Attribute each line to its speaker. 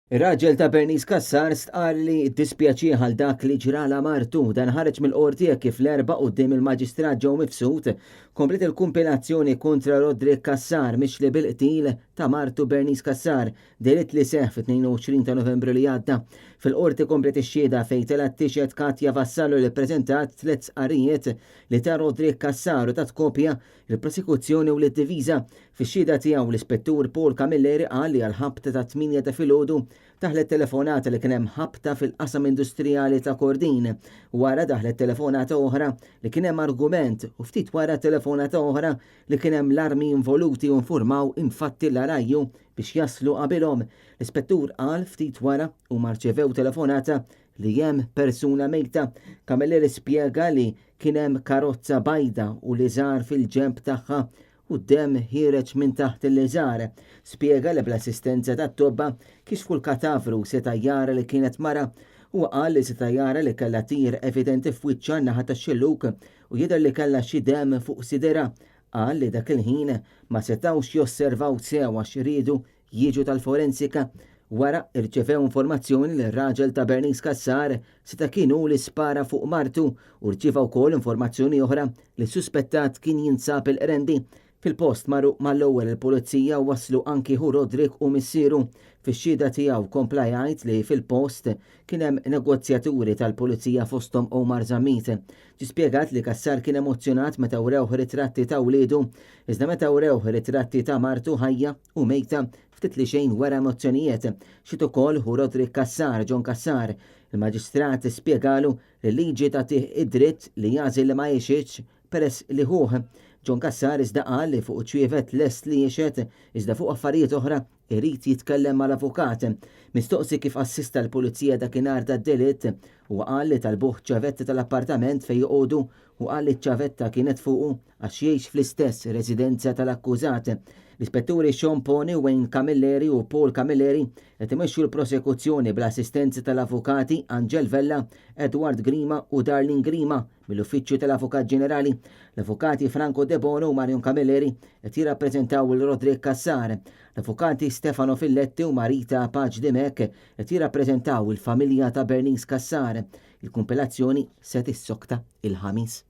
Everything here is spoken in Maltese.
Speaker 1: Ir-raġel ta' Bernice Cassar stqarr li ddispjaċih għal dak li ġralha martu. Dan ħareġ mill-Qorti hekk kif l-Erbgħa quddiem il-Maġistrat Joe Mifsud kompliet il-kumpilazzjoni kontra Roderick Cassar mixli bil-qtil ta' martu Bernice Cassar, delitt li seħħ fit-22 ta' Novembru li għadda. Fil-Qorti kompliet ix-xhieda fejn telgħet tixhed Katya Vassallo li ppreżentat tlett stqarrijiet li ta Roderick Cassar u tat kopja lill-Prosekuzzjoni u lid-Diviża. Fix-xhieda tiegħu, l-Ispettur Paul Camilleri qal li għall-ħabta tat-tmienja ta' filgħodu daħlet telefonata li kien hemm ħabta fil-qasam industrijali ta' Kordin. Wara daħlet telefonata oħra li kien hemm argument u ftit wara telefonata oħra li kien hemm l-armi involuti u nfurmaw infatti l-RIU biex jaslu qabilhom. L-Ispettur qal ftit wara huma rċevew telefonata li hemm persuna mejta. Camilleri spjega li kien hemm karozza bajda u liżar fil-ġenb tagħha u d-demm ħiereġ minn taħt il-liżar. Spjega li bl-assistenza tat-tobba kixfu l-katavru u seta' jara li kienet mara. Huwa qal li seta' jara li kellha tir evidenti f'wiċċha n-naħa tax-xellug u jidher li kellha xi demm fuq sidirha. Qal li dak il-ħin ma setgħux josservaw sew għax riedu jiġu tal-forensika. Wara, irċevew informazzjoni li r-raġel ta' Bernice Cassar seta' kien hu li spara fuq martu u rċieva wkoll informazzjoni oħra li s-suspettat kien jinsab il-Qrendi. Fil-post marru mal-ewwel il-Pulizija u waslu anki ħu Roderick u missieru. Fix-xhieda tiegħu kompla jgħid li fil-post kien hemm negozjaturi tal-Pulizija fosthom Omar Zammit. Ġie spjegat li Cassar kien emozzjonat meta wrewh ritratti ta' wliedu, iżda meta wrewh ritratti ta' martu ħajja u mejta ftit li xejn wera emozzjonijiet. Xhied ukoll ħu Roderick Cassar, John Cassar. Il-Maġistrat spjegalu li l-liġi tagħtih id-dritt li jagħżel li ma jixhidx peress li ħuh. John Cassar iżda qal li fuq ċwievet lest li jixhed iżda fuq affarijiet oħra irid jitkellem mal-avukat. Mistoqsi kif assista l-pulizija dakinhar tad-delitt, huwa qal li talbuh ċavetti tal-appartament fejn joqogħdu u qal li ċ-ċavetta kienet fuqu għax jgħix fl-istess residenza tal-akkużat. L-Ispetturi Sean Poni, Wayne Camilleri u Paul Camilleri qed imexxu l-prosekuzzjoni bl-assistenza tal-avukati Angel Vella, Edward Grima u Darlene Grima mill-Uffiċċju tal-Avukat Ġenerali. L-avukati Franco Debono u Marion Camilleri qed jirrappreżentaw lil Roderick Cassar. L-avukati Stefano Filletti u Marita Pace Dimech qed jirrappreżentaw il-familja ta' Bernice Cassar. Il-kumpilazzjoni se tissokta il-Ħamis.